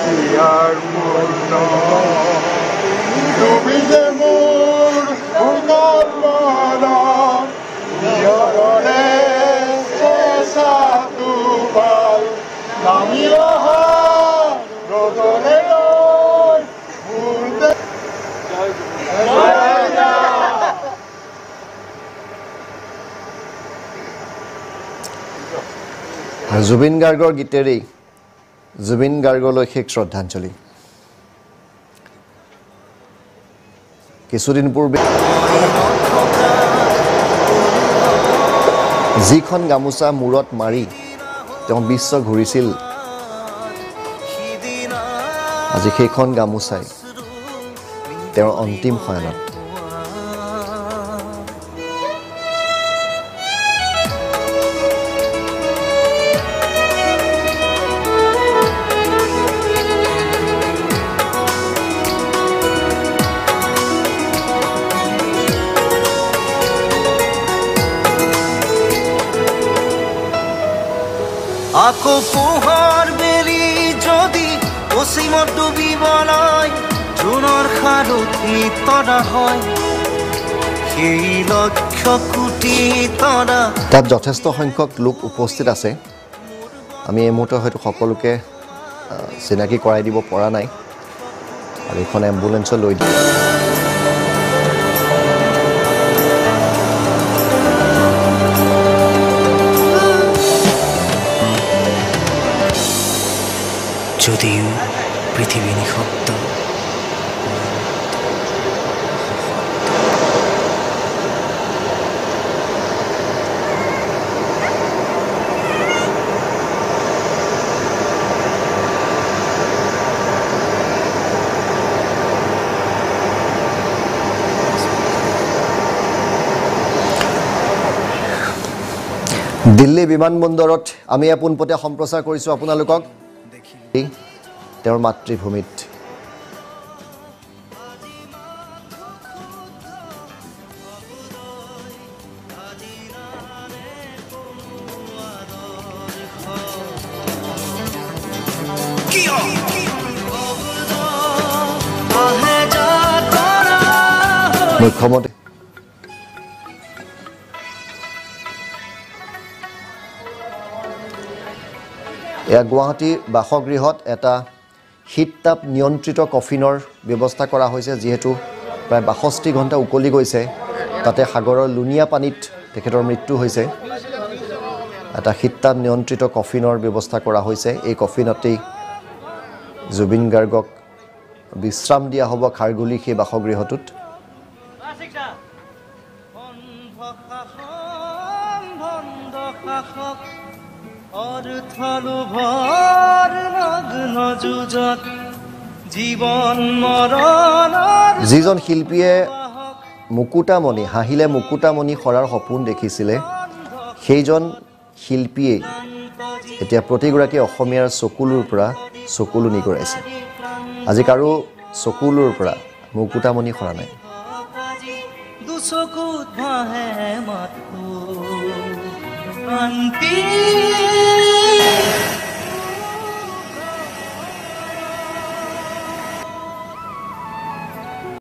হিয়াৰ পূৰ্ণ তুমি যে মোৰ সোণৰ মৰম নিয়ৰৰে চেঁচা টোপাল নামি অহা ৰ'দৰে ৰৈ মোৰ। জুবিন গাৰ্গৰ গীতেৰেই জুবিন গাৰ্গলৈ শেষ শ্ৰদ্ধাঞ্জলি। কিছুদিন পূৰ্বে যিখন গামোচা মূৰত মাৰি তেওঁ বিশ্ব ঘূৰিছিল, আজি সেইখন গামোচাই তেওঁৰ অন্তিম শয়নত। আকৌ পোহৰ বেলি যদি পশ্চিমত ডুবিবলৈ জোনৰ সাৰথি তৰা হয়, সেই লক্ষ কোটি তৰা। তাত যথেষ্ট সংখ্যক লোক উপস্থিত আছে। আমি এই মুহূৰ্তত হয়তো সকলোকে চিনাকি কৰাই দিব পৰা নাই। আৰু এইখন এম্বুলেঞ্চত লৈ দিয়ে। যদিও পৃথিৱী নিঃশব্দ, দিল্লী বিমানবন্দৰত আমি পোনপটীয়া সম্প্ৰচাৰ কৰিছোঁ আপোনালোকক তেওঁৰ মাতৃভূমিত। মুখ্যমন্ত্ৰী এয়া গুৱাহাটী বাসগৃহত এটা শীত তাপ নিয়ন্ত্ৰিত কফিনৰ ব্যৱস্থা কৰা হৈছে। যিহেতু প্ৰায় 62 ঘণ্টা উকলি গৈছে, তাতে সাগৰৰ লুণীয়া পানীত তেখেতৰ মৃত্যু হৈছে। এটা শীত তাপ নিয়ন্ত্ৰিত কফিনৰ ব্যৱস্থা কৰা হৈছে। এই কফিনতেই জুবিন গাৰ্গক বিশ্ৰাম দিয়া হ'ব খাৰগুলি সেই বাসগৃহটোত। যিজন শিল্পীয়ে মুকুতামণি হাঁহিলে মুকুতামণি সৰাৰ সপোন দেখিছিলে, সেইজন শিল্পীয়ে এতিয়া প্ৰতিগৰাকী অসমীয়াৰ চকুলোৰ পৰা চকুলো নিগৰাইছে। আজি কাৰো চকুলোৰ পৰা মুকুতামণি সৰা নাই। দুচকুত ভাহে মাথো শান্তি।